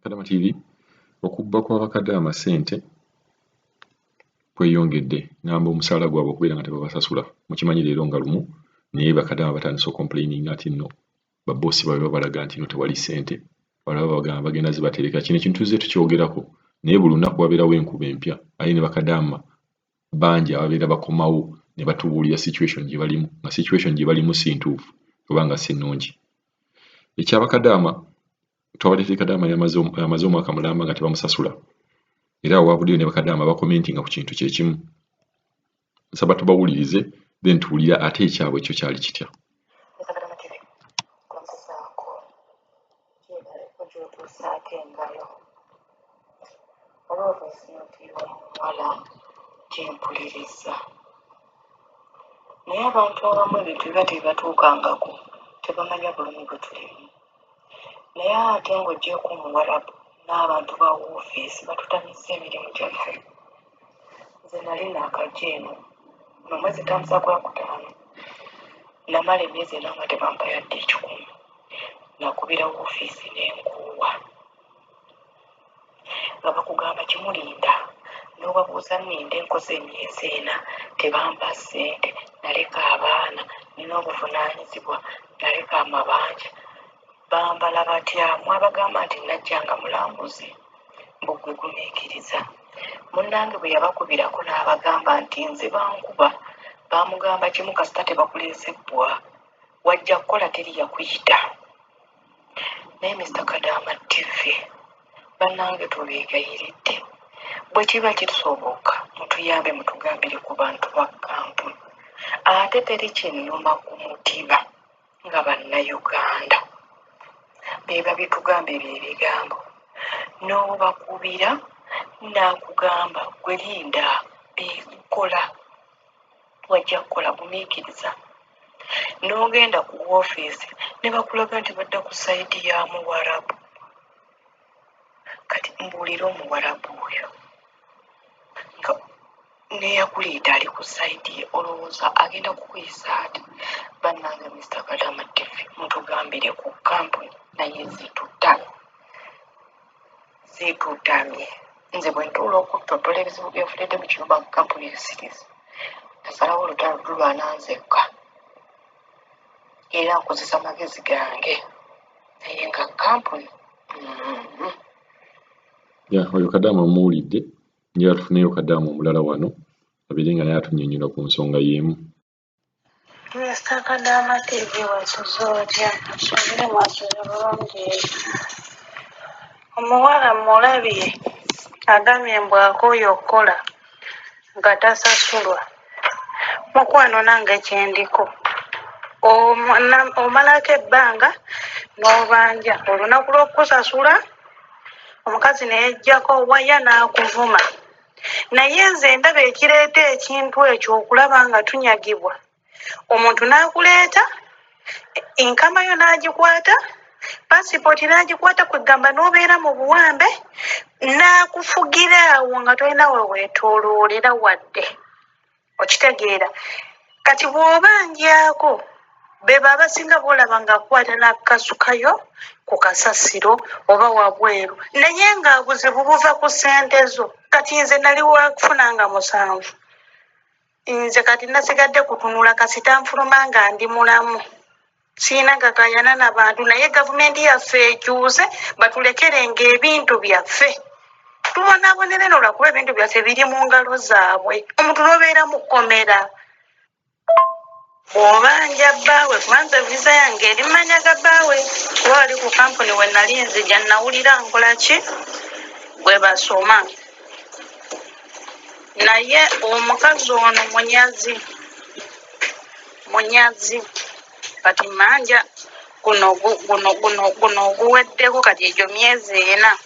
Kadama TV, okubba kwa bakadaama ssente kweyongedde. Ngamba omusaala gwabwe okubeera nga tebabasasula. Mukimanyi leero nga lumu, naye bakadaama batandise ocomplaininga nti nno babosi baabwe babalaga nti no tewali ssente, balaba babagamba bagenda zibatereka. Kino ekintu tuzze tukyogerako, naye buli lunaku wabeerawo enkuba empya, aye ne bakadaama bangi ababeera bakomawo ne batubuulira situation gye balimu, nga situation gye balimu si ntuufu oba nga si nnungi. Ekyabakadaama twabaleetera kadaama yamaze omwaka mulamba nga tebamusasula, era awo wavuddeyo ne bakadaama bacommentinga ku kintu kye kimu. Nsaba tubawulirize, then tuwulire ate ekyabwe kyo kyali kitya. Kadama TV kulamusizaako gyebaleko gy'otuusaako engalo olwa voice note y'omuwala gyempuliriza, naye abantu abamu ebintu biba tebibatuukangako, tebamanya bulumi bwe tulimu. Naye ate ng'oggyeeko omuwarabu n'abantu ba woofiisi batutamizza emirimu gyaffe. Nze nali naakajja eno guno omwezi tambuza gwakutaano, namala emyezi 4 nga tebampa yadde 100. Nakubira woofiisi n'enkuuwa nga bakugamba kimulinda, n'obabuuza nninde, nkoze emyezi 4 tebampa ssente, naleka abaana, nina obuvunaanyizibwa, naleka amabanja. Bambala batya? Mwabagamba nti najjanga mulambuzi, mbu gwe gumiikiriza. Munnange bwe yabakubirako n'abagamba nti nze bankuba, bamugamba kimu, kasita tebakuleese bbwa, wajja kukola, teri yakuyita. Naye Mr Kadama TV, bannange, tubeegayiridde, bwe kiba kisoboka mutuyambe, mutugambire ku bantu ba kampuni. Ate teri kinnuma ku mutima nga Bannayuganda be babitugamba ebyo ebigambo, n'obakubira n'akugamba gwe linda, bikola, wajja kukola, gumiikiriza. N'ogenda ku woofiisi ne bakulaga nti badda ku side ya muwarabu. Kati mbuulira, omuwarabu oyo nga neyakuleeta ali ku side ye, olowooza agenda kukuyisa ati? Bannange, Mr Kadama TV, mutugambire ku kampuni, naye zitutamye, zitutamye. Nze bwe ntuula okuttotola ebizibu byenfunidde mu kiyumba mu kampuni esirizi, nasalawo olutalo lulwana nzekka, era nkozesa magezi gange, naye nga kampuni. Ya, oyo kadaama mumuwulidde. Njagala tufuneyo kadaama omulala wano abeere nga naye atunnyonnyola ku nsonga y'emu. Mr. Kadama TV, wasuze otya? Nsuubire mwasuze bulungi. Omuwala mulabye agambye mbu akooye okukola nga tasasulwa. Mukwano, nange kyendiko. Omalako ebbanga n'obanja, olunaku lw'okukusasula omukazi ne yeggyako waya n'akuvuma. Naye nze ndaba ekireeta ekintu ekyo okulaba nga tunyagibwa, omuntu n'akuleeta, enkama yo n'agikwata, pasipooti n'agikwata, kwegamba n'obeera mu buwambe n'akufugira awo nga tolina we weetooloolera wadde okitegeera. Kati bw'oba ndyako beba abasinga bw'olaba ng'akwata n'akasukayo ku kasasiro oba wabweru, naye nga buzibu buva ku ssente zo. Kati nze nali wakufuna nga 7, nze kati nasigadde kutunula kasita nfuluma nga ndi mulamu, siina gakayana na bantu. Naye gavumenti yaffe ekyuse, batulekerenga ebintu byaffe, tubonaabonera eno lwakuba ebintu byaffe biri mu ngalo zaabwe. Omuntu n'obeera mu kkomera bw'obanja bbaawe, kubanza visa yange eri mmanya ga bbaawe, kuba wali ku kampuni we nali nzija nawulira nkola ki bwe basoma. Naye omukazi ono munyazi, munyazi. Kati manja guno guno guno guno oguweddeko, kati egyo myezi 4,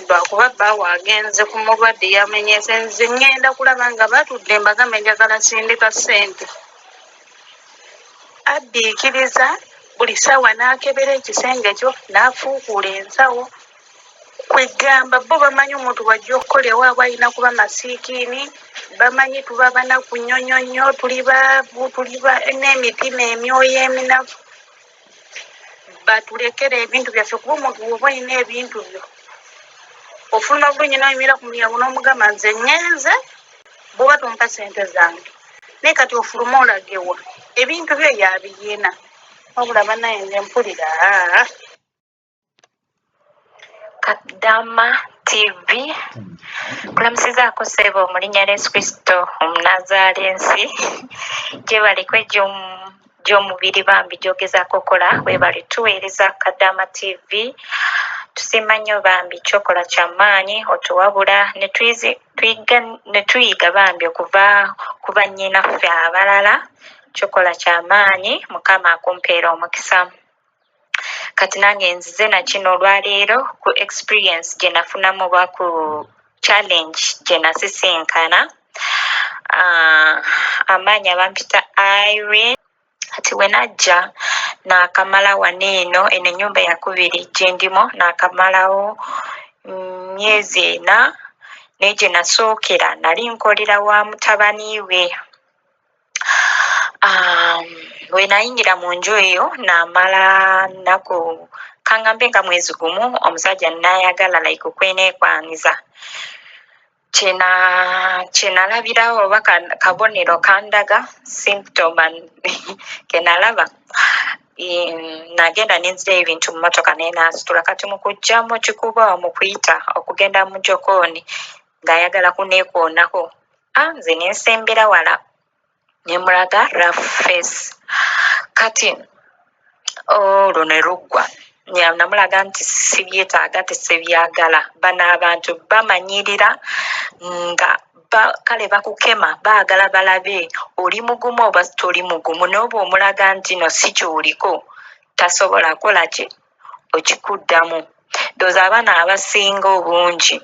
lwakuba bbaawe agenze ku mulwadde yamenyese. Nze ŋŋenda kulaba nga batudde, mbagambe njagala sindika ssente. Addiikiriza buli ssaawa n'akebera ekisenge kyo n'afuukuula ensawo. Kwegamba bo bamanyi omuntu bw'ajja okukola ewaabwe alina kuba masiikiini. Bamanyi tuba banaku nnyo nnyo nnyo, tuli baavu, tuli n'emitima emyoyo eminafu. Batulekere ebintu byaffe, kuba omuntu bw'oba olina ebintu byo ofuluma bulungi n'oyimirira ku mulyango n'omugamba nze ŋŋenze bw'oba tompa ssente zange, naye kati ofuluma olagewa ebintu byo yabiyina. Wabula bannaye nze mpulira. Kadama TV kulamusizaako ssebo mu linnya lya Yesu Kristo omunazalensi, gyebaliko egy'omubiri bambi gyogezaako okola, webale tuweereza Kadama TV, tusiima nnyo bambi kyokola kya maanyi, otuwabula ne tuyiga bambi okuva ku bannyinaffe abalala, kyokola kya maanyi, Mukama akumpeera omukisa. Kati nange nzize nakino olwaleero ku experience gye nafunamu oba ku challenge gye nasisinkana. Amaanyi abampita Irene. Kati we najja naakamala wano eno, eno ennyumba yakubiri gye ndimu, naakamalawo myezi 4, naye gye nasookera nali nkolera wa mutabani we. Bwe nayingira mu nju eyo namala nnaku kangambe nga mwezi gumu, omusajja nayagala like okweneekwaniza. Kyenalabirawo oba kabonero kandaga symptom kenalaba, nagenda nenzirayo ebintu mu mmotoka naye n'asitula. Kati mu kujja mu kikubo mu kuyita okugenda mu jokooni ng'ayagala kuneekoonako, nze ne nsembera wala ne mulaga rough face. Kati olwo ne luggwa, namulaga nti sibyetaaga, tesibyagala. Bano abantu bamanyirira nga kale bakukema, baagala balabe oli mugumu oba toli mugumu, n'oba omulaga nti no si kyoliko tasobola kola ki okikuddamu. Ndowooza abaana abasinga obungi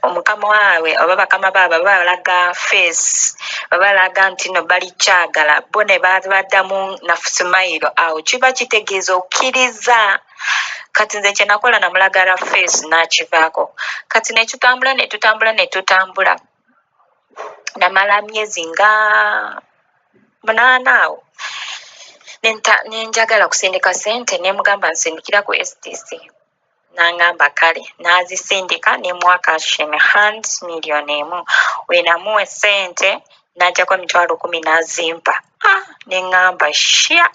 omukama waabwe oba bakama baabwe babalaga face, babalaga nti no bali kyagala bo ne babaddamu na smile, awo kiba kitegeeza okkiriza. Kati nze kye nakola namulaga rough face n'akivaako. Kati ne tutambula ne tutambula ne tutambula, namala myezi nga 8 awo ne njagala kusindika ssente, ne mugamba nsindikira ku STC, n'angamba kale, n'azisindika ne muwa cash in hand 1 million. We namuwa essente n'aggyako 100,000 n'azimpa. Ne ŋŋamba shya,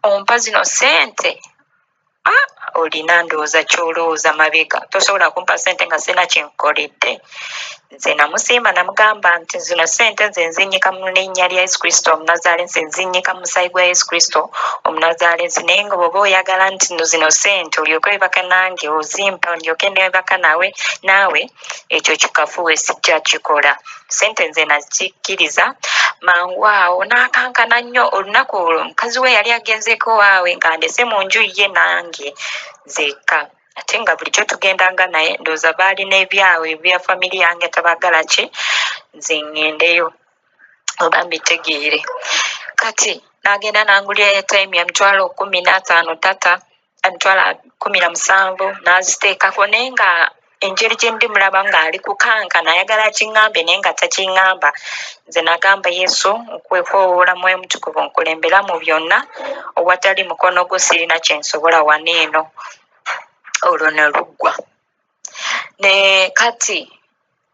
ompa zino ssente? Olina ndowooza ky'olowooza mabega, tosobola kumpa ssente nga sirina kye nkoledde. Nze namusiima, namugamba nti zino ssente nze nzinnyika mu linnya lya Yesu Kristo omunazalensi, nzinnyika mu musaayi gwa Yesu Kristo omunazalensi, naye nga bw'oba oyagala nti no zino ssente olyoke webaka nange ozimpa ndyoke neebaka nawe naawe, ekyo kikafuuwe, sijja kikola. Ssente nze nakikkiriza mangu awo n'akankana nnyo. Olunaku olwo mukazi we yali agenzeeko waawe nga ndese mu nju ye nange nzekka, ate nga bulijjo tugendanga naye, ndowooza baalina ebyabwe ebya family yange tabagala ki nze ŋŋendeyo oba mbitegeere. Kati n'agenda n'angulira airtime ya 150,000, tata 170,000, n'aziteekako, naye nga engeri gye ndi mulaba ng'ali kukankana ayagala akiŋŋambe naye nga takiŋŋamba. Nze nagamba Yesu nkwekowoola mwoyo mutukuvu nkulembera mu byonna, owatali mukono gwo sirina kye nsobola wano eno. Olwo ne luggwa. Ne kati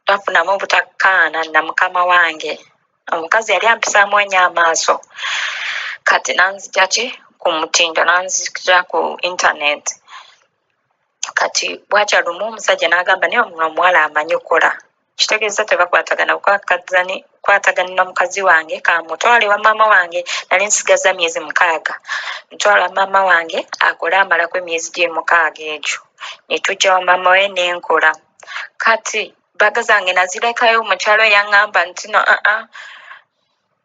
twafunamu obutakkaana na mukama wange, omukazi yali ampisaamu ennyo amaaso, kati nanzija ki ku mutindo, nanzija ku internet. Kati bwakya lumu omusajja n'agamba naye ono omuwala amanyi okukola, kitegeeza tebakwatagana kwatagana na mukazi wange, kamutwale wa maama wange. Nali nsigaza myezi 6, ntwala maama wange akole amalako emyezi gye 6 egyo, ne tujja wa maama we nenkola. Kati baga zange nazirekayo, omukyalo yaŋŋamba nti no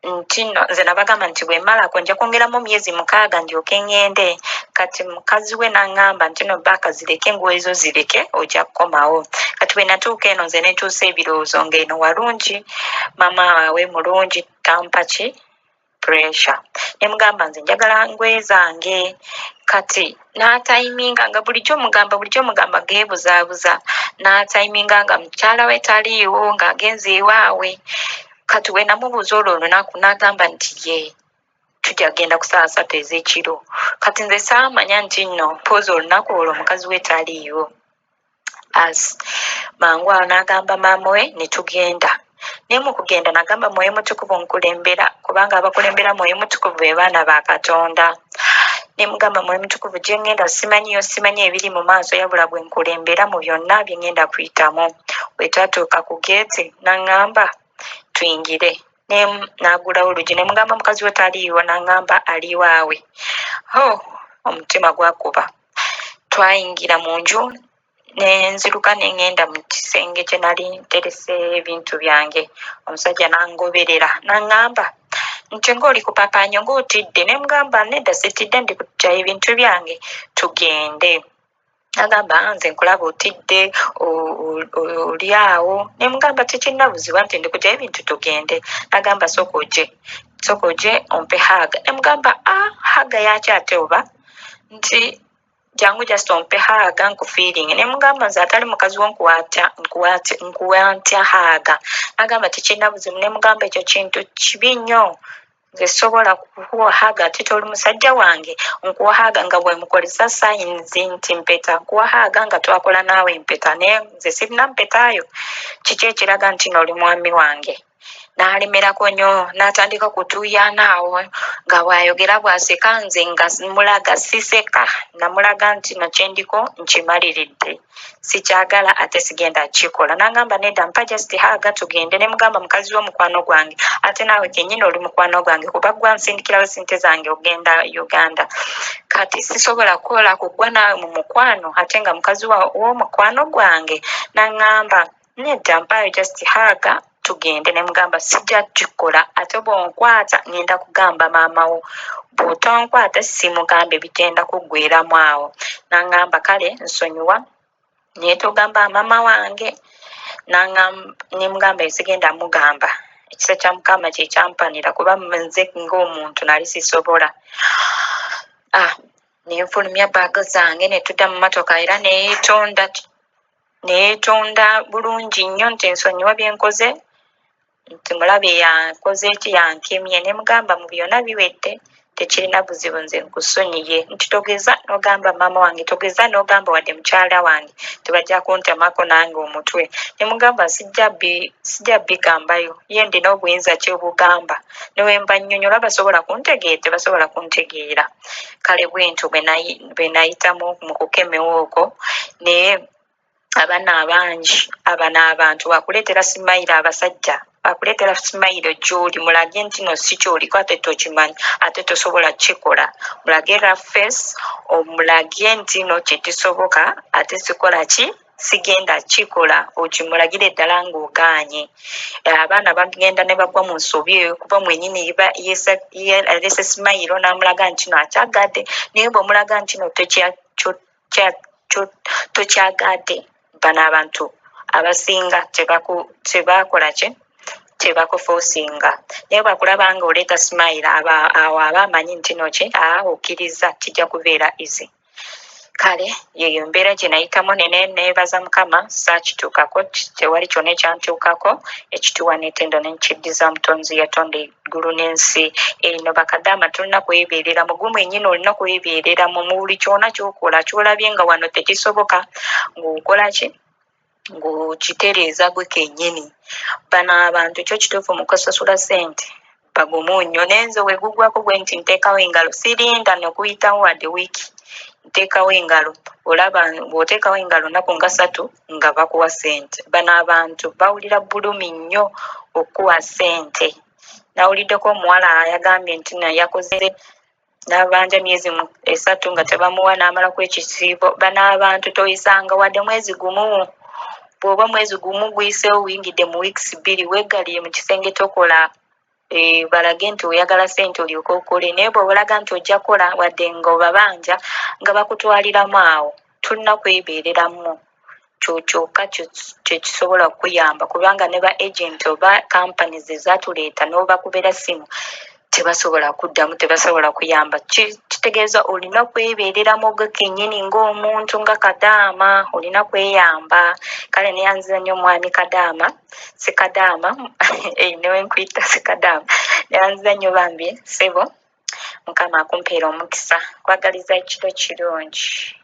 nti no nze nabagamba nti bwe mmalako nja kwongeramu myezi 6 ndyoke ŋŋende. Kati mukazi we n'aŋŋamba nti no baaka zireke, engoye zo zireke, ojja kukomawo. Kati bwe natuuka eno nze ne nkyusa ebirowoozo ng'eno walungi, maama waabwe mulungi, tampa ki pressure. Ne mugamba nze njagala ngoye zange. Kati n'atayiminga nga bulijjo mugamba, bulijjo mugamba geebuzaabuza, n'atayiminga nga mukyala we taliiwo ng'agenze ewaabwe. Kati we namubuuza olwo olunaku n'agamba nti ye Tujja kugenda ku ssaawa 3 ez'ekiro. Kati nze saamanya nti nno mpoozi olunaku olwo mukazi we taliiwo. As mangu awo n'agamba maama we ne tugenda. Naye mu kugenda nagamba Mwoyo Mutukuvu nkulembera, kubanga abakulembera Mwoyo Mutukuvu be baana ba Katonda. Ne mugamba Mwoyo Mutukuvu gye ŋŋenda simanyiyo, simanyi ebiri mu maaso, yabula gwe nkulembera mu byonna bye ŋŋenda kuyitamu. Bwe twatuuka ku geeti n'aŋŋamba tuyingire. N'agulawo oluggi ne mugamba mukazi we taliiwo, n'aŋŋamba ali waawe. Ho, omutima gwakuba. Twayingira mu nju ne nziruka ne ŋŋenda mu kisenge kye nali nterese ebintu byange. Omusajja n'angoberera n'aŋŋamba nti ng'oli kupapaanyo ng'otidde. Ne mugamba nedda sitidde, ndi kuggyayo ebintu byange tugende. Agamba nze nkulaba otidde oli awo. Ne mugamba tekirina buzibu nti ndi kuggyayo ebintu tugende. N'agamba sooka ojje, sooka ojje ompe hug. Ne mugamba ah, hug yaki ate oba? Nti jangu just ompe hug nku feeling. Ne mugamba nze atali mukazi wo nkuwa ntya hug? N'agamba tekirina buzibu. Ne mugamba ekyo kintu kibi nnyo, nze sobola kukuwa hug ate toli musajja wange. Nkuwa hug nga bwe mukozesa signs nti mpeta, nkuwa hug nga twakola naawe empeta, naye nze sirina mpetaayo, kiki ekiraga nti n'oli mwami wange? N'alemerako nnyo n'atandika kutuuyaana awo nga bw'ayogera bw'aseka, nze nga mulaga siseka. Namulaga nti no kyendiko nkimaliridde, sikyagala ate sigenda kukikola. N'angamba nedda, mpa just hug tugende. Ne mugamba mukazi wo mukwano gwange, ate naawe kennyini oli mukwano gwange, kuba gwa nsindikirawo ssente zange ogenda Uganda. Kati sisobola kukola kugwa naawe mu mukwano ate nga mukazi w'omukwano gwange. N'aŋŋamba nedda, mpaayo just hug tugende. Ne mugamba sijja kukikola, ate bw'onkwata ŋŋenda kugamba maama wo, bw'otonkwata simugambe, bigenda kuggweeramu awo. N'aŋŋamba kale nsonyiwa, naye togamba maama wange. Ne mugamba sigenda mugamba, ekisa kya Mukama kye kyampanira, kuba nze ng'omuntu nali sisobola. Ah, ne nfulumya bag zange ne tudda mu mmotoka, era neyeetonda, neyeetonda bulungi nnyo nti nsonyiwa bye nkoze, nti mulabe yankoze ki, yankemye. Ne mugamba mu byonna biwedde, tekirina buzibu, nze nkusonyiye, nti togeza n'ogamba maama wange, togeza n'ogamba wadde mukyala wange, tebajja kuntemako nange omutwe. Ne mugamba sijja bigambayo, ye ndina obuyinza ki obugamba? Ne bwe mba nnyonnyola basobola kuntegeera? Tebasobola kuntegeera. Kale bwentyo bwe nayitamu mu kukemewa okwo. Naye abaana abangi abano abantu bakuleetera smile, abasajja bakuleetera smile gy'oli, mulage nti no si kyoliko ate tokimanyi ate tosobola kukikola. Mulage rough face, omulage nti no kyekisoboka ate sikola ki, sigenda kikola, okimulagire ddala ng'ogaanye. Abaana bagenda ne bagwa mu nsobi eyo, kuba mwennyini alese smile n'amulaga nti no akyagadde, naye bw'omulaga nti no tokyagadde, bano abantu abasinga tebakola ki, tebakuforcinga. Naye bwakulaba nga oleeta smile, awo aba amanyi nti no ki, aa okkiriza, kijja kubeera easy. Kale yeyo embeera gye nayitamu, nene neebaza Mukama saakituukako, tewali kyonna ekyantuukako. Ekituwa n'ettendo nenkiddiza Mutonzi yatonda eggulu n'ensi eno. Bakadaama tulina kwebeereramu, gwe mwennyini olina kwebeereramu mu buli kyonna ky'okola. Ky'olabye nga wano tekisoboka, ng'okola ki, ng'okitereeza gwe kennyini. Bano abantu kyo kituufu mu kusasula ssente bagumu nnyo, naye nze we gugwako bwe nti nteekawo engalo, sirinda nekuyitawo wadde wiiki, nteekawo engalo. Olaba bw'oteekawo engalo nnaku nga 3 nga bakuwa ssente. Bano abantu bawulira bulumi nnyo okukuwa ssente. Nawuliddeko omuwala yagambye nti naye yakoze n'abanja myezi 3 nga tebamuwa, n'amalako ekisiibo. Bano abantu toyisanga wadde mwezi gumu. Bw'oba mwezi gumu guyiseewo, wuyingidde mu weeks 2, weeggalire mu kisenge tokola. Balage nti oyagala ssente olyoke okole, naye bw'obalaga nti ojja kukola wadde nga obabanja, nga bakutwaliramu awo. Tulina kwebeereramu, kyo kyokka kyekisobola okukuyamba, kubanga ne ba agent oba companies ezatuleeta n'obakubira ssimu tebasobola kuddamu, tebasobola kuyamba. Kitegeeza olina kwebeereramu gwe kennyini ng'omuntu, nga kadaama olina kweyamba. Kale neyanziza nnyo mwami kadaama, si kadaama newe nkuyita si kadaama, neyanziza nnyo bambi ssebo. Mukama akumpeera omukisa, kwagaliza ekiro kirungi.